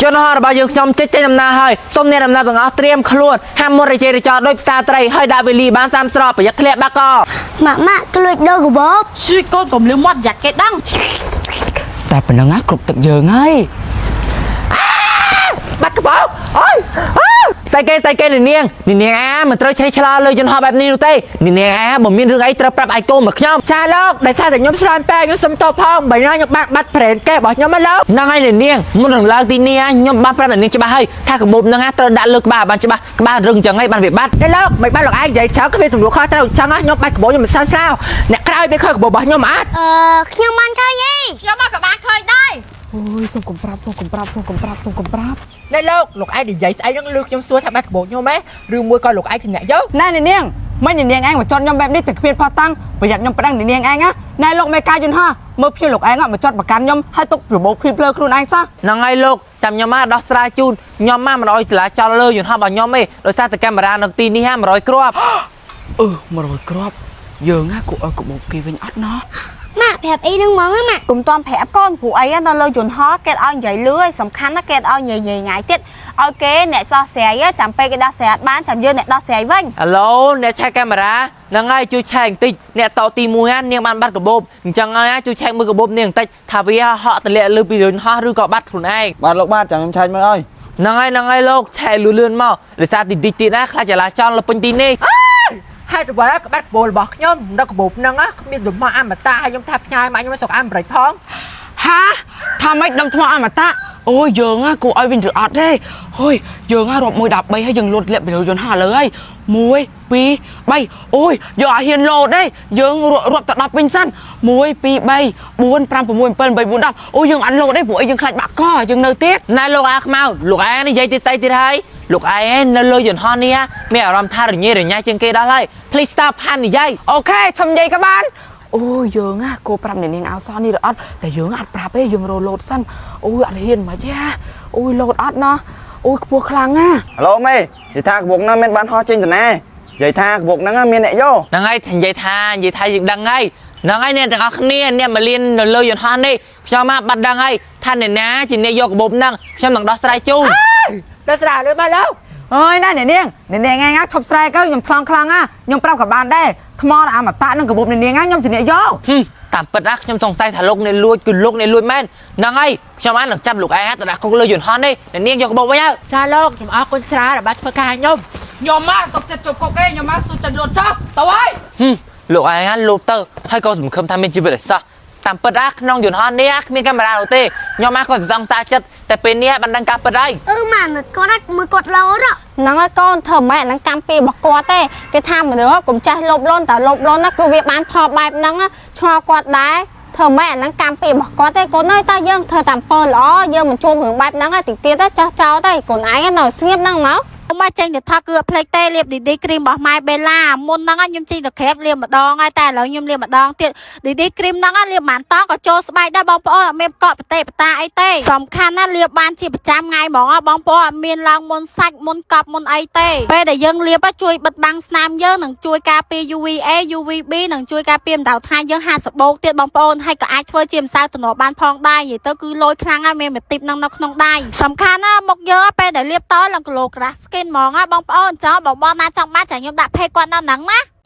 យន្តហោះរបស់យើងខ្ញុំចេញចេញដំណើរហើយសូមអ្នកដំណើរទាំងអស់ត្រៀមខ្លួនហាមមុតរជេរចោដោយផ្សារត្រីហើយដាក់វេលីបាន30ស្របប្រយ័ត្នធ្លាក់បាក់ក ម៉ាក់ម៉ាក់ក្លួចដូរកាបូប ជួយកូនកុំលឺមាត់យ៉ាត់គេដឹង តែប៉ុណ្ណឹងណាគ្រប់ទឹកយើងហើយ បាត់កបោអូយស្អីគេស្អីគេនាងនាងនាងអាមិនត្រូវឆេះឆ្លោលើយន្តហោះបែបនេះនោះទេនាងអាបើមានរឿងអីត្រូវប្រាប់ឯកូនមកខ្ញុំ ចាលោកដោយសារតែខ្ញុំឆ្លងពេកខ្ញុំសុំទោសផងបើណាខ្ញុំបាក់បាត់ប្រេនកេរបស់ខ្ញុំមកលោក ហ្នឹងហើយនាងមុននឹងឡើងទីនេះខ្ញុំបានប្រាប់នាងច្បាស់ហើយថាកាបូបហ្នឹងត្រូវដាក់លើក្បាលបានច្បាស់ក្បាលរឹងចឹងហើយបានវាបាត់ នេះលោកមិនបានលោកឯងនិយាយច្រើនគ្មានទំនួលខុសត្រូវចឹងណាខ្ញុំបាត់កាបូបខ្ញុំមិនសើស្លាវអ្នកក្រោយវាឃើញកាបូបរបស់ខ្ញុំអត់ អឺខ្ញុំបានឃើញអី ខ្ញុំមកក៏បានឃើញដែរ អូយសូមកុំប្រាប់សូមកុំប្រាប់សូមកុំប្រាប់សូមកុំប្រាប់ នេះលោកលោកឯងនិយាយស្អីហ្នឹងលឺខ្ញុំសួរថាបាត់កាបូបខ្ញុំហ៎ឬមួយក៏លោកឯងជាអ្នកយក ណែនាងមិននាងឯងមកចត់ខ្ញុំបែបនេះតែគ្មានផោះតាំងប្រយ័ត្នខ្ញុំប្តឹងនាងឯងណាណែលោកមេការយន្តហោះមើលភៀវលោកឯងមកចត់ប្រកាន់ខ្ញុំហើយទុកប្រមោកភៀវភ្លើខ្លួនឯងសោះ ហ្នឹងហើយលោកចាំខ្ញុំមកដោះស្រាយជូនខ្ញុំមកមិនអោយចលាចលលើយន្តហោះរបស់ខ្ញុំទេដោយសារតែកាមេរ៉ានៅទីនេះ100គ្រាប់ អឺ100គ្រាប់យើងណាគួរឲ្យកបោកគេវិញអត់ណោះ ម៉ាក់ប្រាប់អីនឹងហ្មងណាម៉ាក់ កុំតន់ប្រាប់កូនព្រោះអីនៅលើយន្តហោះគេឲ្យនិយាយលឺឲ្យសំខាន់ណាគេឲ្យនិយាយញ៉ៃទៀតឲ្យគេអ្នកដោះស្រាយចាំពេលគេដោះស្រាយបានចាំយើងអ្នកដោះស្រាយវិញ អាឡូអ្នកឆែកកាមេរ៉ាហ្នឹងហើយជួយឆែកបន្តិចអ្នកតទី1នាងបានបាត់កាបូបអញ្ចឹងហើយជួយឆែកមើលកាបូបនាងបន្តិចថាវាហក់ទម្លាក់លើពីយន្តហោះឬក៏បាត់ខ្លួនឯង បាទលោកបាទចាំខ្ញុំឆែកមើលឲ្យ ហ្នឹងហើយហ្នឹងហើយលោកឆែកលឿនលឿនមកដោយសារតិចតិចទៀតណាខ្លាចចលាចលលើពេញទីនេះ ហេតុអ្វីក៏បាត់កាបូបរបស់ខ្ញុំនៅកាបូបហ្នឹងគ្មានលំអមតៈហើយខ្ញុំថាផ្ញើមកខ្ញុំស្រុកអាមេរិកផង ហាថាម៉េចដុំថ្មអមតៈអូយយើងណាគួរឲ្យវិញឬអត់ទេហុយយើងណារាប់1 13ហើយយើងលុតលាក់ពីលើយន្តហោះលើហើយ1 2 3អូយយើងអត់ហ៊ានលោតទេយើងរាប់ទៅ10វិញសិន1 2 3 4 5 6 7 8 9 10អូយយើងអត់លោតទេព្រោះអីយើងខ្លាចបាក់កយើងនៅទៀត ណែលោកអាខ្មៅលោកអានិយាយទៀតស្អីទៀតហើយលោកឯងនៅលើយន្តហោះនេះមានអារម្មណ៍ថារញ៉េរញ៉ៃជាងគេដល់ហើយ Please stop ហាមនិយាយ OK ឈុំនិយាយក៏បានអូយយើងណាគួរប្រាប់អ្នកនាងអោសនេះឬអត់តែយើងអត់ប្រាប់ទេយើងរលោតសិនអូយអត់ហ៊ានមិនទេអូយលោតអត់ណោះអូយខ្ពស់ខ្លាំងណា ហៅឡូមេនិយាយថាកាបូបហ្នឹងមានបានហោះចេញតាណានិយាយថាកាបូបហ្នឹងមានអ្នកយក ហ្នឹងហើយនិយាយថានិយាយថាយើងដឹងហើយហ្នឹងហើយអ្នកទាំងអស់គ្នាអ្នកមកលៀននៅលើយន្តហោះនេះខ្ញុំមកបាត់ដឹងហើយថាអ្នកណាជាអ្នកយកកាបូបហ្នឹងខ្ញុំនឹងដោះស្រាយជូន ដល់ស្រាលលើមកលោក អើយណាអ្នកនាងអ្នកនាងឯងឈប់ស្រែកទៅខ្ញុំថ្លង់ខ្លាំងណាខ្ញុំប្រាប់ក៏បានដែរថ្មអមតៈនឹងកាបូបអ្នកនាងខ្ញុំជាអ្នកយក ហឹមតាមពិតណាខ្ញុំសង្ស័យថាលោកអ្នកលួចគឺលោកអ្នកលួចមែនហ្នឹងហើយខ្ញុំបាននឹងចាប់លោកឯងទៅដាក់គុកលើយន្តហោះនេះអ្នកនាងយកកាបូបវិញហើយ ចាលោកខ្ញុំអរគុណច្រើនដែលបានធ្វើការខ្ញុំ ខ្ញុំមកសុកចិត្តជប់គុកឯងខ្ញុំមកស៊ូចិត្តលត់ចោះទៅហើយ ហឹមលោកឯងលោកទៅហើយក៏សង្ឃឹមថាមានជីវិតឲ្យសោះតាមពិតណាក្នុងយន្តហោះនេះគ្មានកាមេរ៉ានោះទេខ្ញុំមកក៏សង្ស័យចិត្តតែពេលនេះបានដឹងការពិតហើយ អឺម៉ាក់នឹកគាត់មើលគាត់លោត ហ្នឹងហើយកូនធ្វើម៉េចអាហ្នឹងកម្មពីរបស់គាត់ទេគេថាមនុស្សកុំចេះលោភលន់តែលោភលន់ណាគឺវាបានផលបែបហ្នឹងឆ្ងល់គាត់ដែរធ្វើម៉េចអាហ្នឹងកម្មពីរបស់គាត់ទេកូនអើយតើយើងធ្វើតាមពើល្អយើងមិនជួបរឿងបែបហ្នឹងទេតិចទៀតចាស់ចោលទេកូនឯងនៅស្ងៀមហ្នឹងណោះមកចេញទៅថាគឺអត់ភ្លេចទេលាប DD cream របស់ម៉ែបេឡាមុនហ្នឹងខ្ញុំចេញទៅក្រេបលាបម្ដងហើយតែឥឡូវខ្ញុំលាបម្ដងទៀត DD cream ហ្នឹងលាបប៉ុន្មានតង់ក៏ចូលស្បែកដែរបងប្អូនអត់មានកក់ប្រតិបតាអីទេសំខាន់ណាលាបបានជាប្រចាំថ្ងៃហ្មងបងប្អូនអត់មានឡើងមុនសាច់មុនកប់មុនអីទេពេលដែលយើងលាបជួយបិទបាំងស្នាមយើងនិងជួយការពារ UVA UVB និងជួយការពារកម្ដៅថ្ងៃយើង50បូកទៀតបងប្អូនហើយក៏អាចធ្វើជាម្សៅទំនាស់បានផងដែរនិយាយទៅគឺលយខ្លាំងណាស់មានមួយទីបហ្នឹងនៅក្នុងដៃសំខាន់ណាមុខយើងពេលដែលលាបតឡើង glow glass skin ហ្មងណាបងប្អូនចង់បងបងណាចង់បានចាខ្ញុំដាក់ page គាត់នៅហ្នឹងណា។